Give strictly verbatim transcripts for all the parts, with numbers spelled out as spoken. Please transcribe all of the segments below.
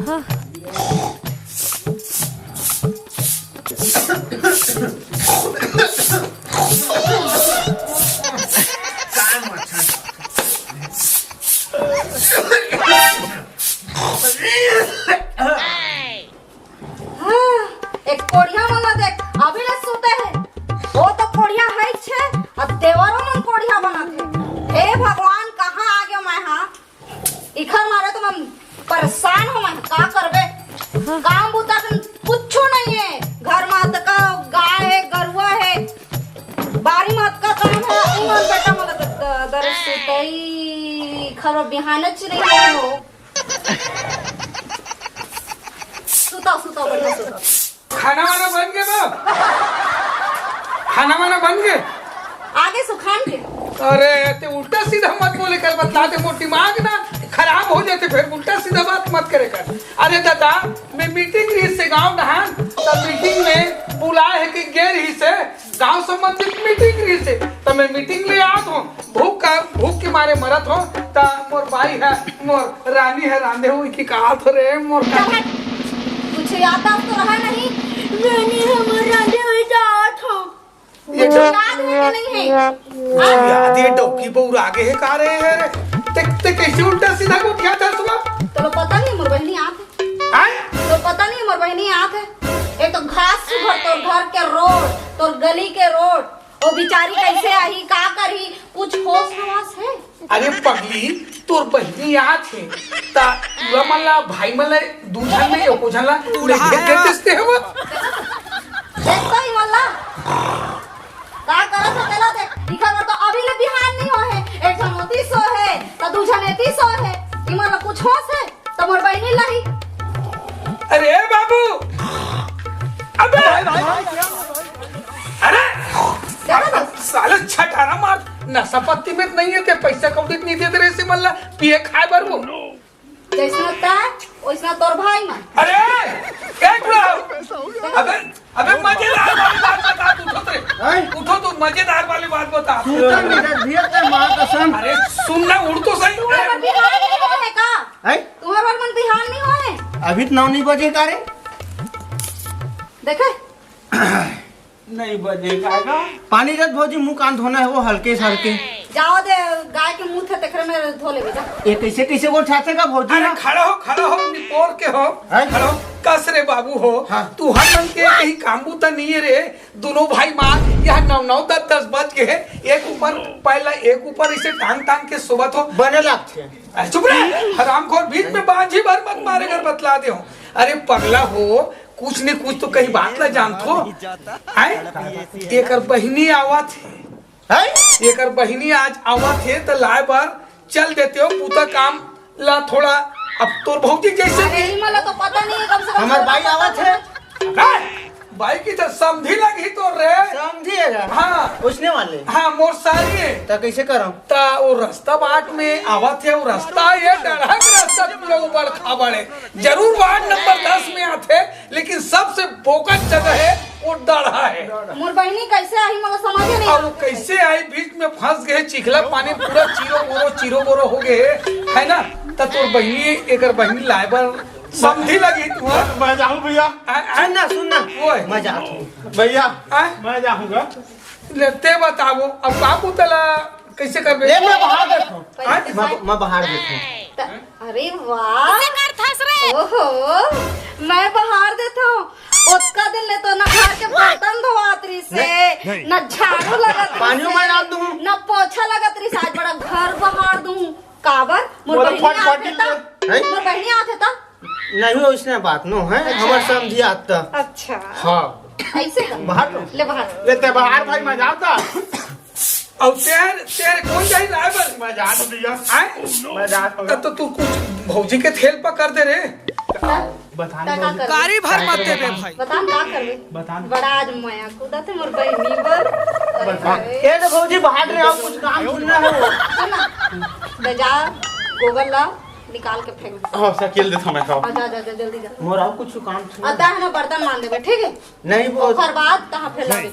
हाँ, एक कोढ़िया मन ला देख, अभी ले सुते हे। वो तो कोढ़िया है छे, अब देवरो मन कोढ़िया बनत हे। हे भगवान, कहाँ आ गयो मैं, हाँ? इखर मारे तो मैं परेशान हो, मैं का करबे? काम बुता के कुछो नहीं है। घर में अतका गाय है, गरुआ है, बारी में अतका काम है, उ मन बेटा मन द-, द-, दरे सुतई, खरो बिहान च नहीं हो। सुताओ, सुताओ, बढ़िया सुताओ। खाना वाना बन गे बा? खाना वाना बन गे? आगे सुखान के। अरे, ते उल्टा सीधा मत बोले कर, बतला दे, मोर दिमाग ना खराब हो जाते, फिर उल्टा सीधा बात मत करे कर। अरे दादा, मैं मीटिंग रहिसे गांव डहान, तब मीटिंग में बुलाए हे कि गे रहिसे, गांव संबंधित मीटिंग रहिसे, तब मैं मीटिंग ले आत हों। भूख का, भूख के मारे मरत हों, त मोर बाई ह, मोर रानी ह रांधे हुई की कहात हो रे, मोर चल हट। कुछ याद दास्त तो रहा नहीं। रानी हमर रांधे हुई जात हो। ये कुछ याद है कि नहीं है? अब याद ये डौकी बउरा गे हे का रे, हे रे? ते, ते कैसे उल्टा सीधा गोठियात हस? तोला पता नहीं, मोर बहिनी आत हे। आय? तो पता नहीं, मोर बहिनी आत हे। एक तो घास सुघर तोर घर के रोड, तोर गली के रोड, ओ बिचारी कैसे आही, का करही, कुछ होश हवास है? अरे पगली, तोर बहिनी आत हे, त तुला मन ला, भाई मन ला, दू झन में एको झन ला उड़ा भेज देते हवा। देख तो ही मन ला, का करत हो तेला देख, इखर तो अभी ले बिहान नहीं हो हे, एक झन ओती सो हे, त दू झन एती सो हे, इमन ला कुछ होश है? त मोर बहिनी लाही। अरे बाबू, अबे, अरे, देखो तो। साले छठारा मार, नशा पत्ती में नहीं है, ते पैसा कौड़ी नहीं देते रहे से मल्ला, पिए खाए बर वो। जैसना ता, वैसना तोर भाई मन। अरे, एक मिनट। अबे, अबे मजेदार वाली बात बता, तू उठो तो। हैं? उठो तो, मजेदार वाली बात बता। तू तो मेरा दिया का माँ कसम। अरे सुन ना, उठ तो सही। तुम्हारे मन बिहान नहीं हो हे का? हैं? तुम्हारे मन बिहान नहीं हो हे? अभी तो नौ नहीं बजे का रे। देखे? नहीं बजे का का? पानी रख भौजी, मुंह कान धोना है वो हल्के से हल्के। जाओ दे, गाय के मुंह थे तेखरे में धो लेबे जा। ये कैसे, कैसे वो ठाते का भौजी अरे ना? खड़ा हो, खड़ा हो, निपोर के हो। हैं? खड़ा हो, कस रे बाबू हो। हाँ। तू हर मन के कहीं काम बूता नहीं है रे। दोनों भाई मार, यहाँ नौ नौ दस दस बज गए हैं। एक ऊपर पहला, एक ऊपर इसे टांग टांग के सोवत हो। बने लागथे। अरे चुप रहे, हरामखोर, बीच में बांझी भर मत मारे कर बतला दे हो। अरे पगला हो, कुछ ने कुछ तो कहीं बात ला जानथो। हैं? एकर बहिनी आवत हे। हैं? एकर बहिनी आज आवत हे त लाए बर चल देते हो, पूता काम ला थोड़ा। अब तोर भौजी जैसे अरे, भी इमन ला तो पता नहीं है, कम से कम हमार बाई आवत हे। हैं? बाई की तो समधी लगी तो रे। समधी है का? हाँ। उसने वाले? हाँ, मोर सारी है। त कैसे करम? त वो रास्ता बाट में आवत हे, वो रास्ता ये डरहक रास्ता तुम लोग ऊपर खा बड़े। जरूर वार्ड नंबर दस में आथे, लेकिन सबसे बोकस जगह है, वो डढ़ा है। मोर बहिनी कैसे आही, मोला समझ नहीं और वो आवत है। कैसे आई, बीच में फंस गए, चिखला पानी पूरा चीरो बोरो, चीरो बोरो हो गए, है ना? त तोर बहिनी, एकर बहिनी लाए बर समधी लगी तू, हाँ? मैं जाऊं भैया। आ, आ, सुन ना, सुन ना। ओए। मैं जात हूँ। भैया, आ? मैं जाऊंगा। ले, ते बताओ, अब बाबू तला कैसे करबे? ले, मैं बाहर देत हूँ। हाँ? मैं, मैं बाहर देत हूँ। त-, अरे वाह। कैसे करथस रे? ओहो, मैं बहार देत हूँ। ओतका दिन ले तो ना घर के बर्तन धोआत रहिस हे, नहीं, नहीं। ना झाड़ू लगत रहिस हे, पानी मैं डाल दूँ। ना पोछा लगत रहिस हे। आज बड़ा घर बहार दूँ। काबर? मोर मोला बहिनी फट फट आथे त? ले। हैं? मोर बहिनी आथे त? नहीं, ओइसने बात नो है, अच्छा। हमर समधी आता। अच्छा। हाँ। ऐसे का? बाहर लो। ले बाहर। ले ते बाहर भाई, मैं जाता। अब तेर, तेर कौन जाई लाए बर? मैं जात हूँ भैया। आए? मैं जात हूँ। तब तो तू कुछ भौजी के थेल पकड़ दे रे। बता। बता का करबे? गाड़ी भर मत देबे भाई। बता का करबे? बता। बड़ा आज मया कूदा थे मोर बहिनी बर। बता। अरे। ए तो भौजी बाहर रे, आओ, कुछ काम सुनना है वो। सुन ना। ले जा, गोबर ला, निकाल के फेंक दे। हाँ, साइकिल देता मैं खाओ। हाँ, जा, जा, जा, जल्दी जा। मोर आओ कुछ काम सुन। अदा है ना, बर्तन मान देबे, ठीक है? नहीं, वो ओकर बाद तहाँ फैलावे।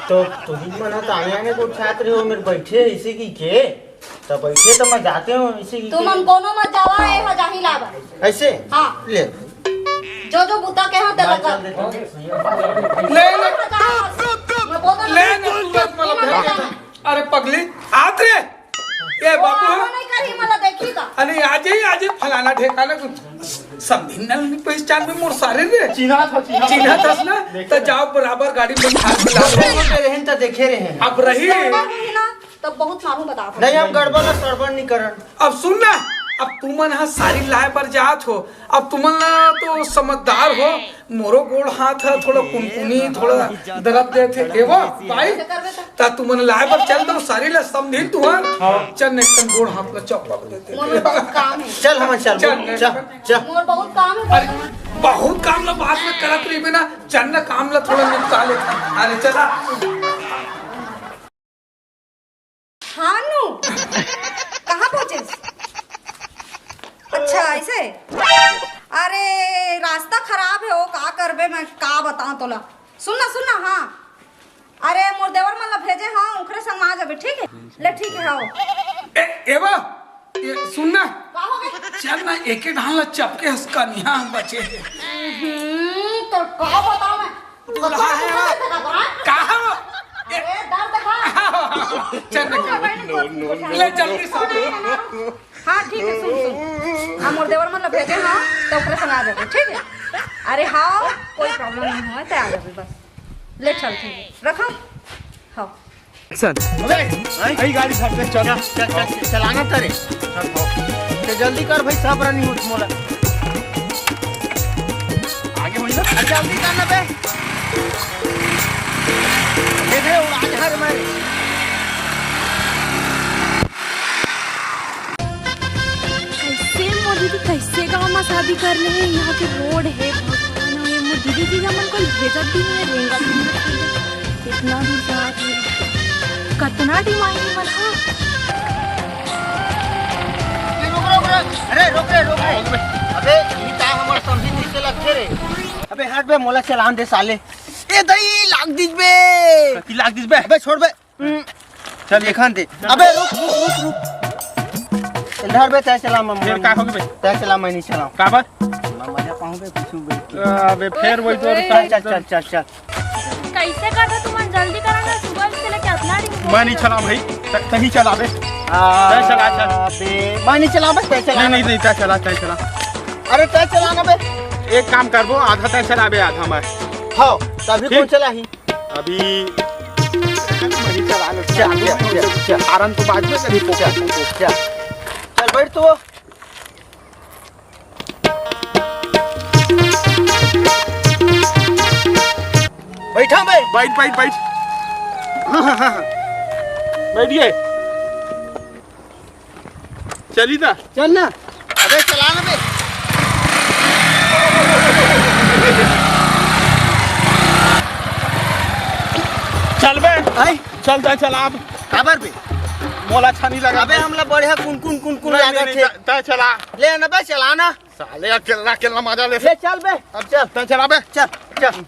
तो तुम मना तो आने आने को छात्र हो, मेरे बैठे इसी की के, तो बैठे तो मैं जाते हूँ इसी की तुम के। हम कोनो मत जावा, ए हो जाही लावा। ऐसे? हाँ। ले। जो जो बूता के हाथ लगा। ले, ले। मैं बोल ले, ले, तू मत बोल। अरे पगली, हाथ रे। ए बाबू, हाँ। नहीं करी, मला देखी का? अरे, आज ही, आज ही फलाना ठेकाना को समधिन नल नहीं पहचान में मोर सारे रे। चिन्हा था, चिन्हा था। चिन्हा था ना? देखे तो थे। जाओ बराबर गाड़ी में ठाक के लाओ। देखे रहे हैं तो देखे रहे हैं। अब रही। गड़बड़ होही ना, तब बहुत मारू बता। नहीं, हम गड़बड़ ना सड़बड़ नहीं करन। अब सुन ना, अब तुमन हा सारी लाए बर जात हो, अब तुमन ला तो समझदार हो, मोरो गोड़ हाथ ह थोड़ा कुनकुनी, थोड़ा दर्द देथे। ए वो भाई, त तुमन लाए बर चल दो, सारी ला समधिन तुहर। हाँ। चल ने तन गोड़ हाथ ला चपला देते। मोर बहुत काम है। चल हमन चल, चल, चल, चल। मोर बहुत काम है। अरे, बहुत काम ला बाद में करत रहिबे ना, चल ना काम ला थोड़ा निपटा ले। अरे चला। हाँ नू, कहाँ पहुँचे? अच्छा, ऐसे? अरे, रास्ता खराब है, वो का करबे, मैं का बताऊँ तोला। सुन ना, सुन ना, हाँ। अरे, मोर देवर मन ला भेजे, हाँ, उनकरे संग आ जाबे, ठीक है? ले, ठीक है, आओ। ए, एवा, ए, सुन ना। का हो गए? चल ना, एके ढाल ला चपके हंस कनिहा बचे हे। हम्म, तो का बताऊँ मैं? दुल्हा है वो। कहाँ वो? अरे, दर्द है। चल, निकल। ले, जल्दी से। हाँ, ठीक है, सुन, सुन। हम मोर देवर मन ला भेजे ना, तो ओकरे संग आ जाबे, ठीक है? अरे, हाँ, कोई problem नहीं होय, ते आ जाबे बस। ले चल, ठीक है। रखा? हाँ। एक्शन। अबे, भाई, भाई, गाड़ी धर दे, चल। चल, चल, चल, चलाना तरे। चल, हो। तो जल्दी कर भाई, सब रनिंग हो मोला। आगे होई ना? अरे, जल्दी कर ना बे। देख रे, उड़ा झाड़ मारे। कैसे मोर दीदी, कैसे गाँव में शादी कर ले हे? यहाँ के रोड है भगवान, ये मोर दीदी जीजा मन कोई भेजत भी नहीं है, रेंगत भी नहीं है। इतना दूर से आके कतना डिमांड मन हा। ए, रुक, रुक, रुक। अरे, रुक रे, रुक रे। अबे, ई का हमर समधी जैसे लगथे रे। अबे, हट बे, मोला चलान दे साले। ए, दई, लाग दिस बे। कति लाग दिस बे? अबे, छोड़ बे। हम्म। चल, एखन दे। अबे, रुक, रुक, रुक, रुक। इधर बे, तय चला, मैं फिर का होगे बे? तय चला, मैं नहीं चलाऊँ। काबर? मैं मजा पाऊँ बे, पीछू बे। अबे, फिर वही तो चल, चल, चल, चल, चल। कैसे करबे तुमन, जल्दी करा ना, सुबह से लेके अतना दिन हो मैं नहीं गया। चलाऊँ भाई, त-, तही चलाबे। आ, तय चला, चल। बे, मैं नहीं चलाऊँ बे, तय चला। नहीं, नहीं, नहीं, तय चला, तय चला। अरे, तय चला ना बे। एक काम करबो, आधा तय चलाबे, आधा मैं। हाँ, तभी ठीक। कौन चलाही? अभी मैं ही चला लेता हूँ। चल, चल, चल, चल। हारन तो बाद में करी, चल, चल। चल, बैठ तू। बैठा बे। बैठ, बैठ, बैठ। हाँ, हाँ, हाँ, हाँ। बैठिए। चली ना। चल ना। अबे चला ना बे। चल बे। आई। चल, तय चला अब। काबर बे? मोला अच्छा नहीं लगा। अबे हमला बढ़िया कुन कुन कुन कुन नहीं, नहीं, लागत नहीं, हे। तय, तय चला। ले ना बे, चला ना। साले अकेला अकेला मजा ले। ले चल बे। अब चल। तय चला बे। चल, चल।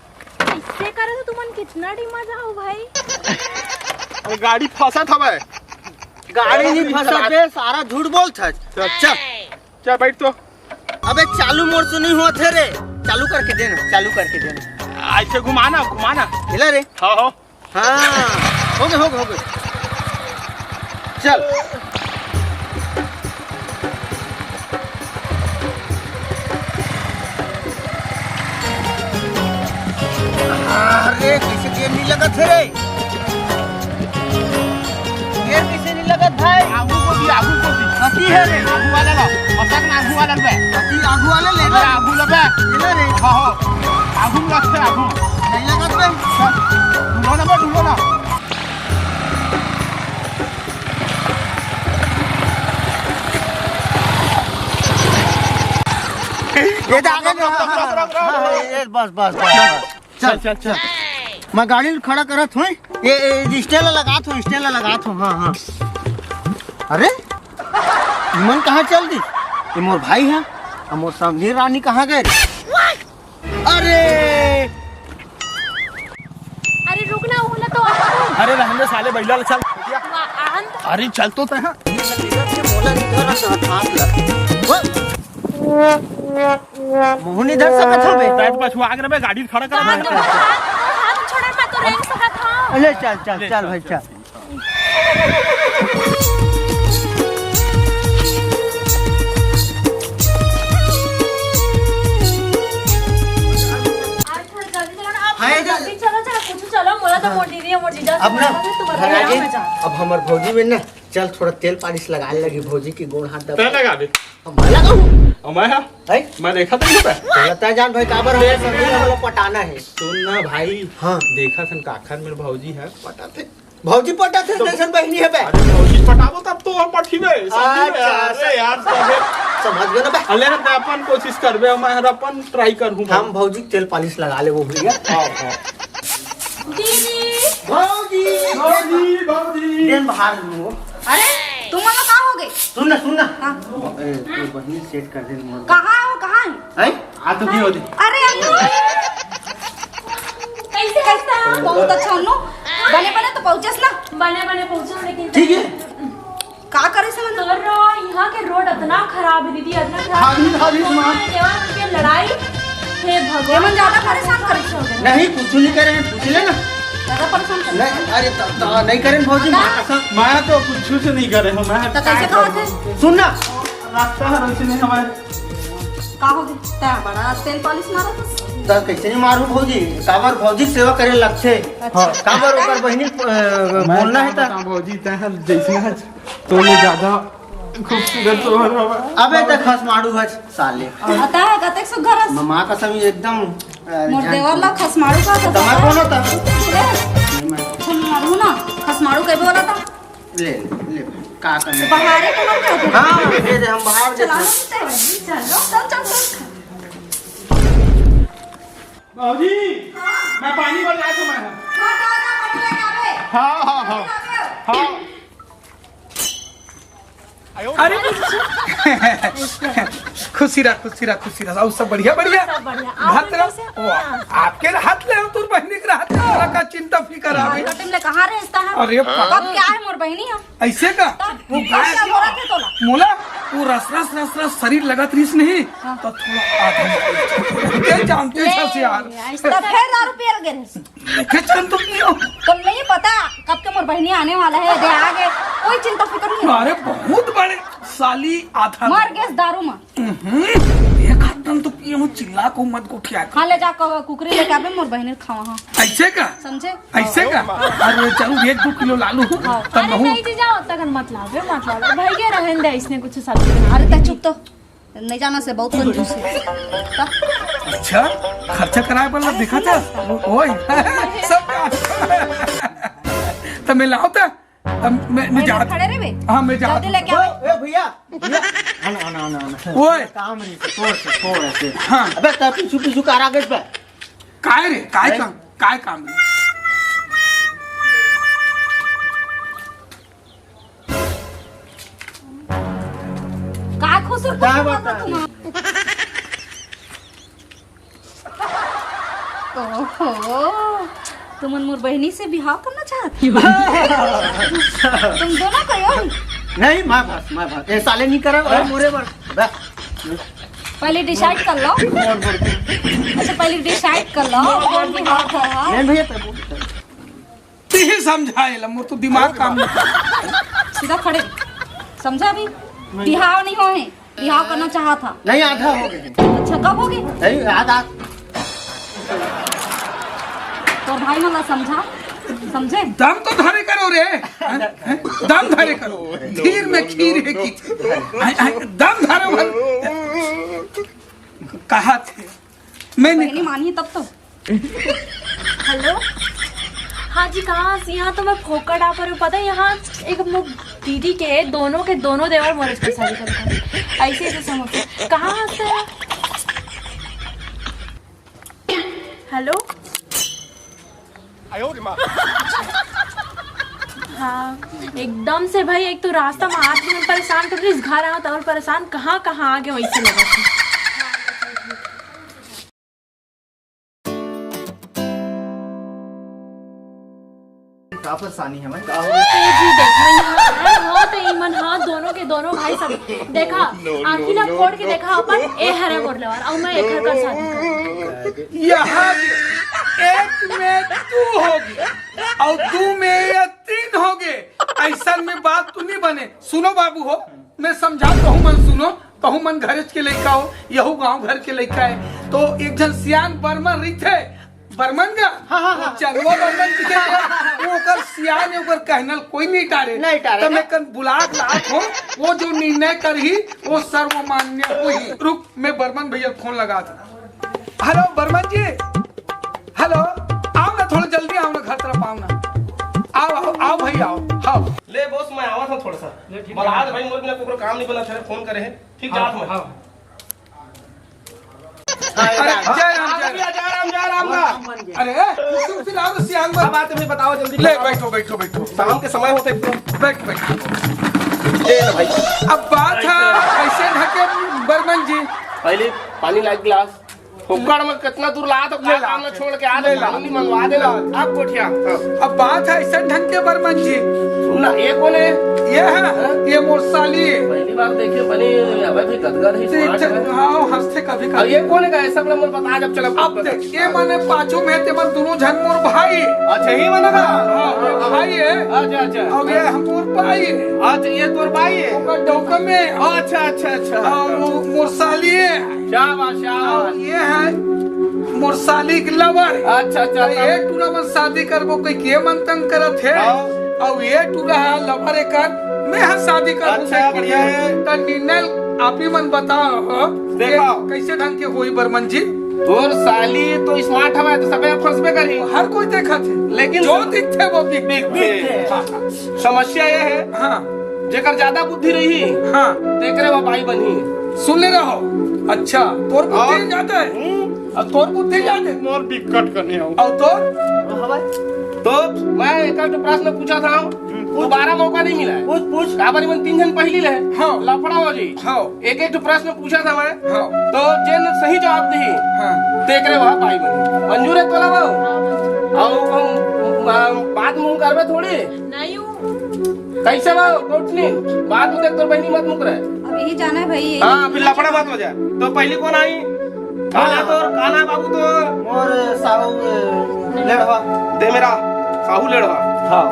इससे करे तो तुमन कितना डिमा जाओ भाई। अरे गाड़ी फंसा था बे। गाड़ी नहीं फंसा बे, सारा झूठ बोलत हस। चल, चल। चल बैठ तो। अबे चालू मोर से नहीं होत हे रे। चालू करके दे ना, चालू करके दे ना। ऐसे घुमाना, घुमाना। हिला रे। हाँ, हाँ। हाँ, हो गए, हो गए, हो गए। चल। अरे, कैसे गेयर नहीं लगत हे रे? गेयर कैसे नहीं लगत भाई? आगू को भी, आगू को भी। कती है रे? आगू वाला ला। पसंद आगू वाला बे। कती आगू वाला लेना? अरे, आगू ला बे। लेना रे। हाँ, हो। आगू में रखते, आगू। नहीं लगत बे। ढूंढो ना बे, ढूंढो ना। ये तो आगे जो, हाँ, हाँ, हाँ, ये बस, बस, बस, बस। चल, चल, चल। मैं गाड़ी ल खड़ा करत हूँ। ये, ये स्टैंड ला लगात हूँ, स्टैंड ला लगात हूँ। हाँ, हाँ। अरे, मन कहाँ चल दी? ये मोर भाई है। अब मोर समधी रानी कहाँ गए रे? अरे, अरे रुक ना, वो ना तो आ। अरे रहने साले, बैला ले चल। वाह, आनंद। अरे चल तो तय। मोला इधर से हाथ लग। वो मुंह नहीं धर सकत हवे। पैर पछुआ के रे, गाड़ी खड़ा कर। हाथ, हाथ छोड़ा, मैं तो रेंग सकत हूँ। ले चल, चल, ले, चल चल, भाई, चल, चल। हाँ, जल्दी चलो, चलो, कुछ चलो, मोला तो मोर दीदी, मोर जीजा से अब ना, बोला था, तुम्हारे घर आ यहाँ गई। मैं जाऊँ। अब हमर भौजी में ना, चल, थोड़ा तेल पालिश लगा लगी भौजी की गोड़ हाथ दबा। तै लगा दे। अब मैं लगाऊँ? अब मैं, हाँ? है? मैं देखा तो नहीं बे। चलता जान भाई, काबर हमें सभी हमला पटाना है। सुन ना भाई। हाँ। देखा सन काखर मेर भौजी है, पटाथे। भौजी पटाथे, तो कैसन बहिनी है बे? अरे भौजी पटाबो तब तो हम पठिबे। समझ अच्छा, यार, अरे यार, तबे। समझ गए ना बे? अले हम अपन कोशिश करबे, मैं हर अपन ट्राई करहूँ हम भाई। भौजी के तेल पालिश लगा ले वो भैया। हाँ, हाँ। दीदी। भौजी। भौजी, भौजी। देन बाहर लो। अरे, तुम लोग कहाँ हो गए? सुन ना, सुन ना। हाँ। ए, तू बहिनी सेट कर दे मोर। कहाँ हो, कहाँ है? हैं? आ तो की होती? अरे, अनु। कैसे, कैसे? हाँ, बहुत अच्छा, अनु। बने, बने तो पहुँचस ना। बने, बने पहुँचो, लेकिन ठीक है। का करे से मन? तोर रो, यहाँ के रोड इतना खराब है दीदी, इतना खराब। हाँ, हाँ, हाँ, हाँ। देवर के लड़ाई, हे भगवान। ये मन ज्यादा परेशान करे से हो गए। नहीं, कुछ नहीं करे, पूछ ले ना। ज्यादा परेशान करे। नहीं, अरे, त-, त-, नहीं करे भौजी, माँ कसम। मैं तो कुछ से नहीं करे हूँ, मैं तो कैसे कहा थे? सुन ना। रास्ता है वैसे नहीं हमारे। का हो गया? तै बड़ा तेल पालिश मारा था। त कैसे नहीं मारू भौजी? काबर भौजी के सेवा करे लगथे। अच्छा। हाँ। काबर ओकर बहिनी, अ, मैं बोलना है का त बताऊं भौजी, तै हर जैसे आज तो ले ज्यादा खूबसूरत तो हर हवा। अबे त खसमाड़ू हच साले। बता है कतेक सुघर हस। माँ कसम एकदम, अ, मोर जान देवर ला खसमाड़ू का त मैं कौन होता? खसमाड़ू ना, खसमाड़ू कहे बोला था। ले, ले, ले, का करना? बाहर है, कहाँ पे होते? हाँ, दे दे, हम बाहर चला देते हैं। लो, चलो, चल, चल, चल। बाबूजी, हाँ? मैं पानी भर लाया था मैं। हाँ, हाँ, हाँ, पानी लेके आ गए। हाँ, हाँ, हाँ। लेके आ गए। हाँ। अरे, खुशी रह, खुशी रह, खुशी रह। और सब बढ़िया, बढ़िया? सब बढ़िया। आप भात लोग रह-, कैसे? वाह, हाँ। आपके हाथ ले हम तोर बहिनी के हाथ ले, तोरा का चिंता फिकर आवे? हाँ, कटिम ले कहाँ रहता है? अरे, कब क्या है मोर बहिनी है? ऐसे का? तब वो फिर गाय क्या बोला थे तोला? मोला, वो रस, रस, रस, रस शरीर लगत रहीस नहीं, हाँ। तो थोड़ा आधा क्या जानते ले, छस यार? ऐसा तो फिर दारू पियल गे रहीस। देखे चंद तो पियो। तुम नहीं पता कब के मोर बहिनी आने वाला है, दे आ गए, कोई चिंता फिकर नहीं है। अरे बहुत बड़े साली आधा मर गेस दारू में। हम्म, एक हाथ दम तो पिए हूँ, चिल्ला को मत गोठिया के। हाँ, ले जा, क-, कुकरी लेके आबे, मोर बहिनी खावा, हाँ। ऐसे का? समझे? ऐसे का? अरे, चलू, एक दो किलो लालू, हाँ। तब अरे, महू। नहीं, जीजा, तक मत लावे, मत लावे। भाई, ये रहन दे, इसने कुछ सब्जी बना अरे, दी। तै चुप तो। नहीं जाना से बहुत कंजूस है। तब अच्छा, खर्चा कराए वाला देखा था? ओ-, ओए, सब का। तब मैं लाओ था? अब मैं, मैं नहीं, जा-, खड़े रहे बे। हाँ, मैं जा-, जल्दी लेके आओ। ए, भैया, भैया, आना, आना, आना, आना। ओए। काम नहीं, तोड़ से, तोड़ से। हाँ। अबे, तै पीछू, पीछू कार आ गए पे। काय रे? काय अरे। काम? काय काम रे? काय खुसुर क्या फुसुर बात करता है? तुम? ओहो, तुमन मोर बहिनी से बिहाव करना चाहत हो? तुम दोनों को यो? नहीं, मैं बस, मैं बस। ये साले नहीं करे, ओए, मोरे बर। बस। पहले डिसाइड कर लो। अच्छा, पहले डिसाइड कर लो। कौन बिहाव कर रहा है? नहीं भैया, तब बोल। तेही समझा एला, मोर तो दिमाग काम नहीं। सीधा खड़े। समझा अभी? बिहाव नहीं होए, बिहाव करना चाहा था। नहीं, आधा हो गए। अच्छा, कब हो गए? नहीं, आधा। तो भाई वाला समझा, समझे? दम तो धरे करो रे। हैं? हैं? दम धरे करो। धीर में खीर है की। हैं, हैं, दम धरो भाई। कहा थे। मैं बहिनी नहीं मानी तब तो। हेलो, हाँ जी, कहाँ हस? यहाँ तो मैं फोकट आ पर हूँ। पता है, यहाँ एक मो-, दीदी के दोनों के दोनों देवर मोर जैसे शादी करता है। ऐसे ऐसे समोसे कहाँ हंसते हैं? हेलो, हाँ, एकदम से भाई, एक तो रास्ता में आत में परेशान कर रही, घर आत और परेशान, कहाँ कहाँ आगे वैसे लगा। का परेशानी है भाई? का हो गया? ए जी, देखो, यहाँ आए हो ई मन ह दोनों के दोनों भाई सब। देखा, आँखी ला फोड़ के देखा अपन, ए हरे मोर लवर, अउ मैं एकर कर शादी करहूँ। यहाँ एक में दू होगे, अउ दू में ये तीन होगे। अइसन में बात तो नहीं बने। सुनो बाबू हो, मैं समझा, तहू मन सुनो, तहू मन घरेच के लइका हो, यहू गांव घर के लइका है। तो एक झन सियान बर्मन रहिथे, बर्मन गा? हाँ, हाँ, हाँ। वो चंदवा बर्मन जी के, वो ओकर सियान है, ओकर कहना ल कोई नहीं टारे। नहीं टारे, त ना? मैं कन बुला के लात हो, वो जो निर्णय करही, वो सर्वमान्य होही। रुक, मैं बर्मन भैया ल फोन लगात हो। हेलो बर्मन जी, हेलो, आओ ना, थोड़ा जल्दी आओ ना, घर तरफ आओ ना। आओ, आओ, आओ भाई, आओ, आओ। ले बॉस, मैं आवत हूँ थोड़ा सा। ले, ठीक है। मलाद भाई, मोर बिना कोकरो काम नहीं बना, थोड़ा फोन करे है। ठीक, जात हूँ मैं। हाँ। अरे, जय राम, जय राम। जय राम, जय राम का। अरे, फिर, फिर आओ, सियान में। अब बात तुम्हें बताओ जल्दी। ले, बताओ। बैठो, बैठो, बैठो। शाम के समय होते एकदम। बैठ, बैठ। ये लो भाई। अब बात है, ऐसे ढके बर्मन जी। पहले पानी ला एक गिलास। फुक्कड़ में कितना दूर ला तो ले ला। काम ना छोड़ के आ ले ले, ला। पानी मंगवा दे ला। आप कोठिया। हाँ। अब बात है ऐसे ढंग के बर्मन जी। सुन ना, ये कौन है? ये है, हाँ? ये मोर साली है। पहली बार देखे बनी, अबे भी गदगद ही ये smart च-, है। हाँ, हंसते कभी अब कभी। ये कौन है का? ऐसा बड़ा मोर बता जब चला अब देख, ये माने पाछू में ते मन दोनों झन मोर भाई। अच्छा, ही माने का? हाँ, हाँ, मोर भाई है। अच्छा, अच्छा। अब ये हम मोर भाई है। अच्छा, ये तोर भाई है? ओकर डौका में। अच्छा, अच्छा, अच्छा। हाँ, वो मोर साली है। शाबाश, शाबाश। अब ये है मोर साली के लवर। अच्छा, अच्छा, तो ये तब टूरा मन शादी करबो कहि के मन तंग करत है। हाँ। अब ये टूरा है लवर एकर, मैं हा शादी करबो अच्छा, कहि के। बढ़िया है। त निर्णय आप ही मन बताओ, देखो। ये कैसे ढंग के होई बर्मन जी? तोर साली तो smart हवय, तो सबे फंसबे करही। हर कोई देखत है। लेकिन जो दिखथे वो बिक-, बिक-, बिक-, बिक-, हाँ। समस्या ये है, हाँ। जेकर ज्यादा बुद्धि रही, हाँ। तेकरे वो बाई बनही। सुन ले रहो। अच्छा, तोर बुद्धि और? ज्यादा है। हम्म। अब तोर बुद्धि ज्यादा है। मोर बिकट कने हो। और तोर? हाँ भाई। तो मैं एक आध प्रश्न पूछा था, हम्म, पूछ। दोबारा मौका नहीं मिला है। पूछ, पूछ। काबर मन तीन झन पहली ले। हाँ। लफड़ा हो जी। हाँ। एक एक ठो प्रश्न पूछा था मैं। हाँ। तो जेन सही जवाब दी, हाँ। तेकरे वह पाई बनी। मंजूर है तोला वो? हाँ, मंजूर है। और हम, आ, बात मुंह करबे थोड़ी। नहीं हूँ। कैसे वो? कुछ नहीं। बात में देख, तोर बहनी मत मुकर। अब यही जाना है भाई, यही हाँ, फिर लफड़ा मत हो जाए। तो पहली कौन आई? काना हाँ। तोर, काना बाबू तोर? मोर साहू, अ, लेड़वा। दे मेरा, साहू लेड़वा। हाँ।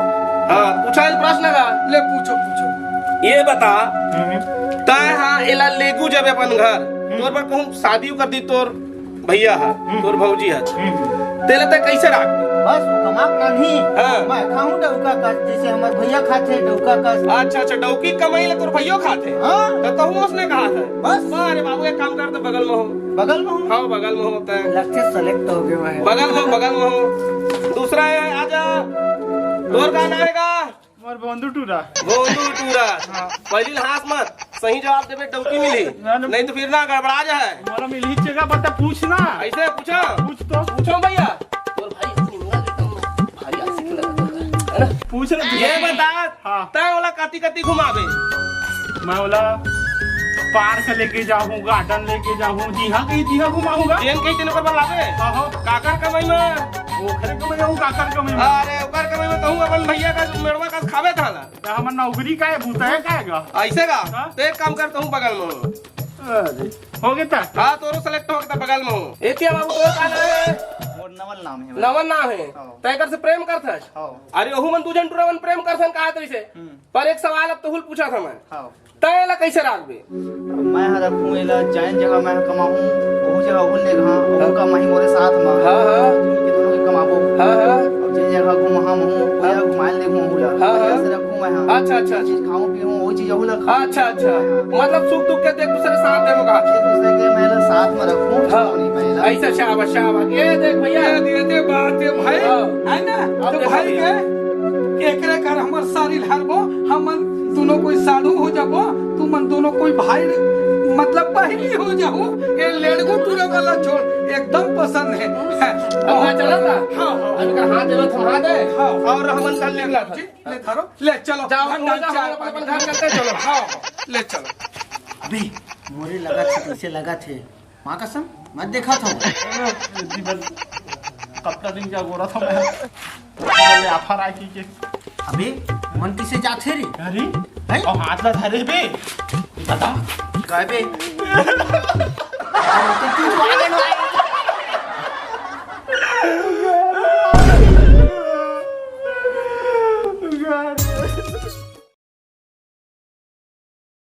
हाँ, पूछा है प्रश्न का? ले पूछो, पूछो। ये बता, हम्म। तय हाँ एला लेगू जब अपन घर, हम्म। तोर बर कहूँ शादी कर दी तोर भैया हा, हम्म। तोर भौजी हा। हम्म। तेला तय कैसे राख? बस कमा के नहीं, हाँ। मैं खाऊं डौका कस, जैसे हमर भैया खाथे डौका कस। अच्छा, अच्छा, डौकी कमाई ले तोर भैया खाथे? हाँ। तो कहूँ उसने कहा था? बस। अरे बाबू, एक काम कर, तो बगल में हो। बगल में हो? हाँ, बगल में हो, तय। लगथे select हो गए मैं। बगल में हो, बगल में हो। दूसरा है, आजा। तोर का नाम है का? मोर बोंदू टूरा। बोंदू टूरा। हाँ। पहली ला हाँस मत, सही जवाब देबे डौकी मिली। ना, ना। नहीं तो फिर ना गड़बड़ा जाए। मोला मिली जगह बता, पूछ ना। ऐसे पूछा? पूछ तो। पूछो भैया। तोर भाई अपनी माँ के एकदम भारी आशिक लगा है ना? पूछ ना। ये बता, हाँ। तय ओला कति कति घुमाबे? मैं ओला park लेके जाहूँ, garden लेके जाहूँ, जिहाँ कहीं तिहाँ घुमाहूँ गा। जेन कहीं तेन ओकर बर लाबे? हाँ, हाँ। काकर कमाई में? ओकरे कमाई में, काकर कमाई में? अरे, ओकर कमाई में कहूँ अपन भैया का मेड़वा का खाबे थाला। त हमर नौकरी का है, भूत है का है गा? ऐसे का? हाँ? तो एक काम कर, तहूँ बगल में हो। अरे, हो गया था? हाँ, तोरो select हो गया था, बगल में हो। एतिया बाबू, तोर का नाम है? मोर नवल नाम है भाई। नवल नाम है? हाँ। तय कर से प्रेम करत हस? हाँ। अरे, ओहू मन दू झन टूरा मन प्रेम करथन, कहा तरी से? हम्म। पर एक सवाल अब तोहू ल पूछा था मैं। हाँ। तय एला कैसे राखबे? मैं ह रखूँ एला, जैन जगह मैं ह कमाहूँ, ओहू जगह ओहू ले घा, ओहू हाँ। कमाही मोरे साथ म। हाँ, हाँ। मिलके दोनों के कमाबो। हाँ, हाँ। और जेन जगह घुमाहूँ, ओहू हाँ। जगह घुमाए ले घूमहूँ ला। हाँ, हाँ। ऐसे रखूँ मैं ह। अच्छा, अच्छा, अच्छा। चीज खाऊँ पीऊँ, वही चीज ओहू ला खाऊँ। अच्छा, अच्छा। मतलब सुख दुख के देख दूसरे के साथ देबो का? एक दूसरे के मैं ला साथ म रखूँ, हाँ। छोड़ूँ नहीं मैं ला। ऐसा शाबाश, शाबाश। ये देख भैया। ये दे, ये दे बात है भाई। हाँ। है ना? अब तो देखो भाई भैया। के एकरे घर हमर सारी हरबो, हमन दोनों कोई साढ़ू हो जाबो, तुमन दोनों कोई भाई, मतलब बहिनी हो जाहू। ये लेड़गू टूरा वाला छोड़, एकदम पसंद है। अब हाँ, चला था? हाँ, हाँ। अभी का हाथ देना थमा दे। हाँ। और हमन कर लेला था। ले धरो, ले चलो। जाओ, भंडार तुम जाओ, चाय अपन, अपन पानी। घर चलते, चलो। हाँ, हाँ, ले चलो। अभी मोरे लगा थे, कैसे लगा थे? माँ कसम, मत देखा था। जीवन कब तक दिन क्या गोरा था मैं। बोले आफर आए की के। अबे, मन किसे जाथे रे? अरे, अउ हाथ ला धरे बे। बता। काय बे?